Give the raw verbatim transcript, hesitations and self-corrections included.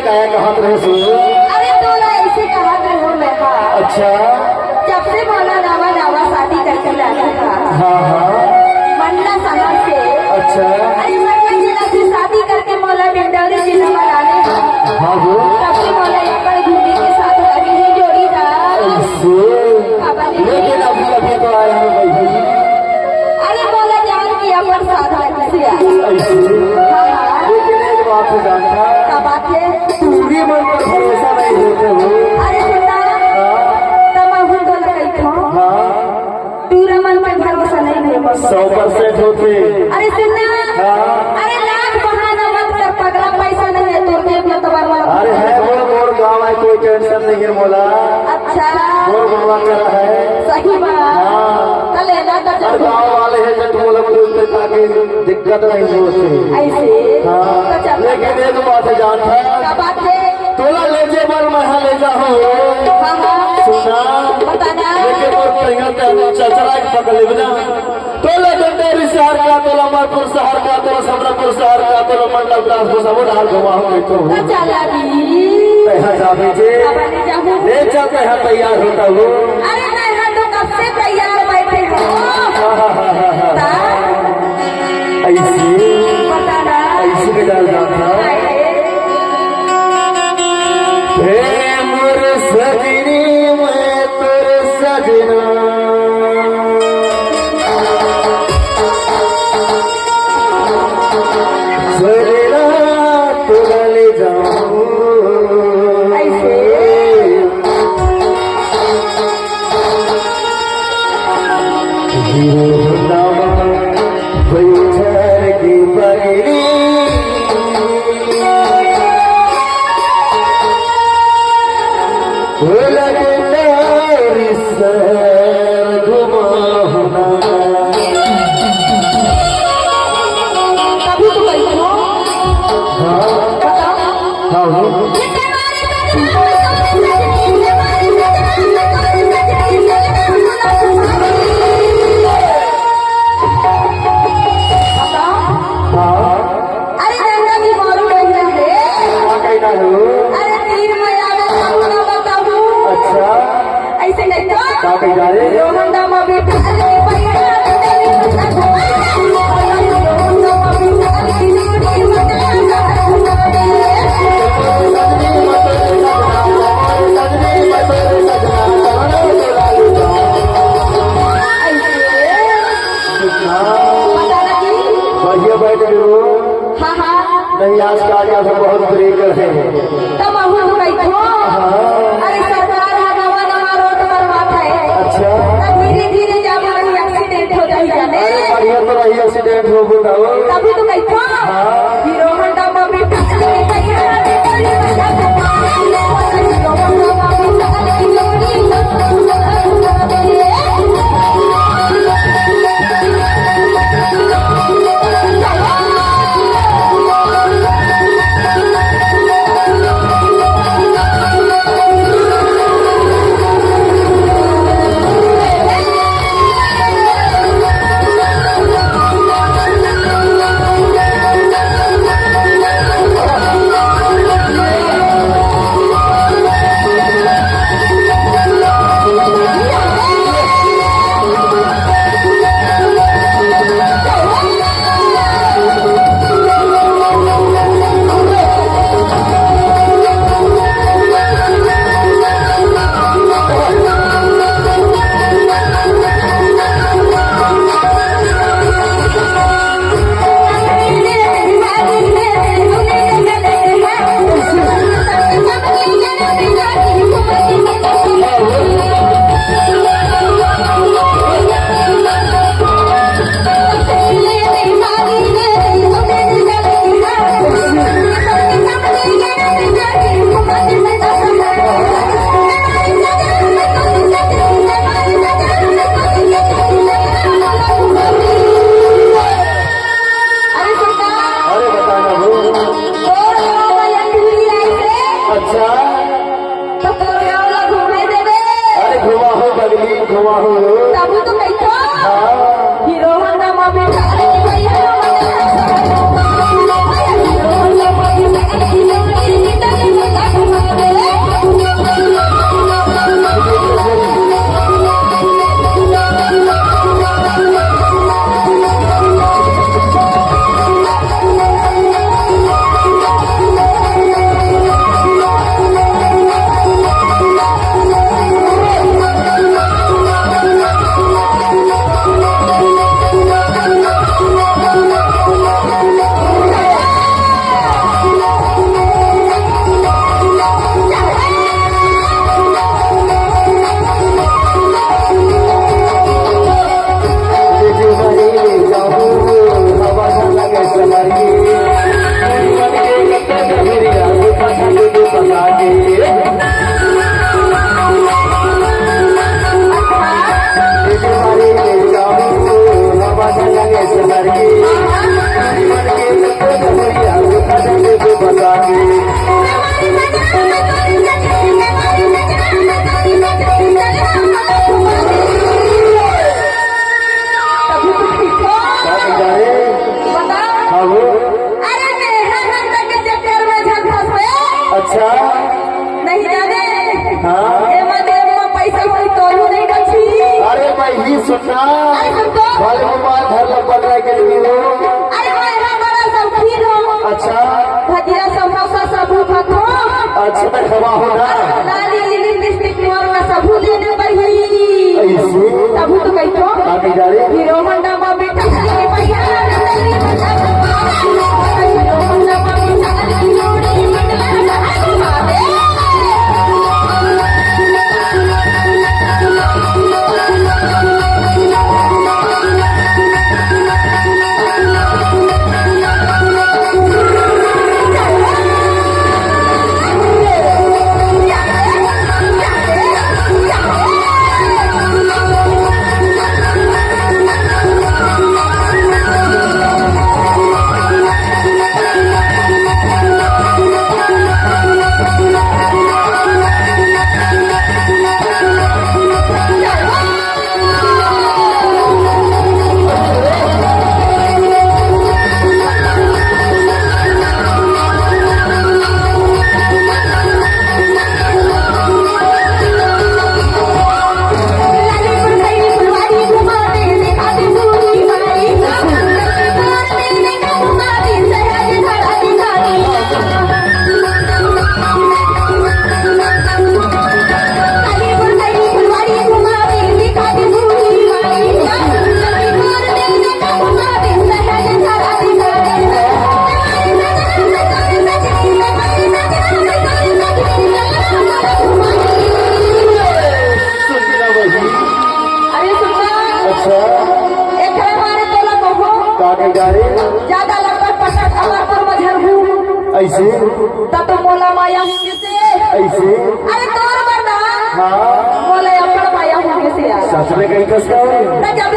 काय कहत रहे सो? अरे तोला ऐसे कहत रहे हो मैं, हाँ। अच्छा। जब से मोला नवा नवा शादी करके लाने का। हाँ, हाँ। मंडला शहर से। अच्छा। अरे मंडला जिला से शादी करके मोला डिंडौरी जिला में लाने का। हाँ हो। तब से मोला यहाँ पर घूमे के साथ लगे है जोड़ीदार। ऐसे। अब अभी लेकिन अभी, अभी तो आया हूँ भाई। अरे मोला जान के अपन साथ लगे से आ। ऐसे। हाँ, हाँ। लेकिन एक बात तो जानता। का बात है? टूरी मन पर भरोसा नहीं होते हो। अरे सुनना, हाँ। तब अहू तो लगाई थो। हाँ। टूरा मन पर भरोसा नहीं होते। सौ परसेंट होते। अरे सुनना, हाँ। अरे लाख बहाना मत कर पगला, पैसा नहीं है तोर जेब में तो बर्बाद। अरे है वो मोर गाँव है, कोई टेंशन नहीं है मोला। अच्छा। मोर बाबा कर है। सही बात। हाँ। तो लेना तो अरे चाहूँ। गाँव वाले हैं जब मोला पूछते ताकि दिक्कत नहीं होती। ऐसे? हाँ। तो चल। लेकिन एक बात है जानता है? का बात है? तोला ले जे बर मैं हाँ ले जा हो। हाँ, हाँ। सुनना। बताना। लेकिन मोर कहीं चचरा के पकड़ लेबे ना। तोला डंडोरी शहर का, तोला मरपुर शहर का, तोला समरापुर शहर का, तोला मंडल दास को सब उधार घुमा हो गई तो। तो चला दी। पैसा जाबे जे। अब नहीं जाऊँ। ले जा पैसा तैयार होता हो। अरे मैं हाँ तो कब से तैयार बैठे हूँ। हाँ, हाँ, हाँ, हाँ, हाँ। ता? ऐसे, बताना। ऐसे के डाल रहा था। हे मोर सजनी, मैं तोर सजना। सजना तोरा ले जाऊं। ऐसे। हीरो होंडा में बैठल की पगड़ी। ओ लगता रिश्ता घुमावना। तभी तो कही थी। हाँ। बताओ। हाँ, हाँ। बताओ। हाँ। अरे गंगा की मारू बहिना हे। का कहिना हे वो? अरे तीर में आवे सब ना बताऊं। अच्छा। ऐसे नहीं तो। का कहिना रे? रोहन दामा बेटा, अरे पैसा ऐसे। पता लगी? बढ़िया बैठ गए हो। हाँ, हाँ। नहीं, आज का, आज का बहुत break है। तब अहू बैठो। हाँ। अरे, सरकार हा नवा नवा रोड बनवात है। अच्छा। तब धीरे धीरे जाबो, नहीं accident हो जाही जाने। अरे, बढ़िया तो रही, accident हो बताओ। तभी तो बैठो। हाँ। हीरो होंडा में भी ये सुनना। अरे सुन तो। भले मोबाइल घर में बन रहा है कि नहीं हो? अरे मैं हमारा शौकीन हूँ। अच्छा। भजिया समोसा सब खात हो। अच्छा, मैं खवा हो ना। लाली लिपस्टिक मोर में सबू लेने बही। ऐसे? तबू तो कही तो। काकी जा रही? हीरो होंडा में बैठा चली भैया। हीरो होंडा में बैठा चली जोड़ी मंडला। सुन ना वही। अरे सुन ना। अच्छा। एकरे बारे तोला कहो। का कही जा रही? ज्यादा लपट पटक अमर पर मजर हूँ। ऐसे? त तो मोला माया होंगे से। ऐसे? अरे तोर बता। हाँ। मोला अपर माया होंगे से यार। सच में कहीं कसता है? त जब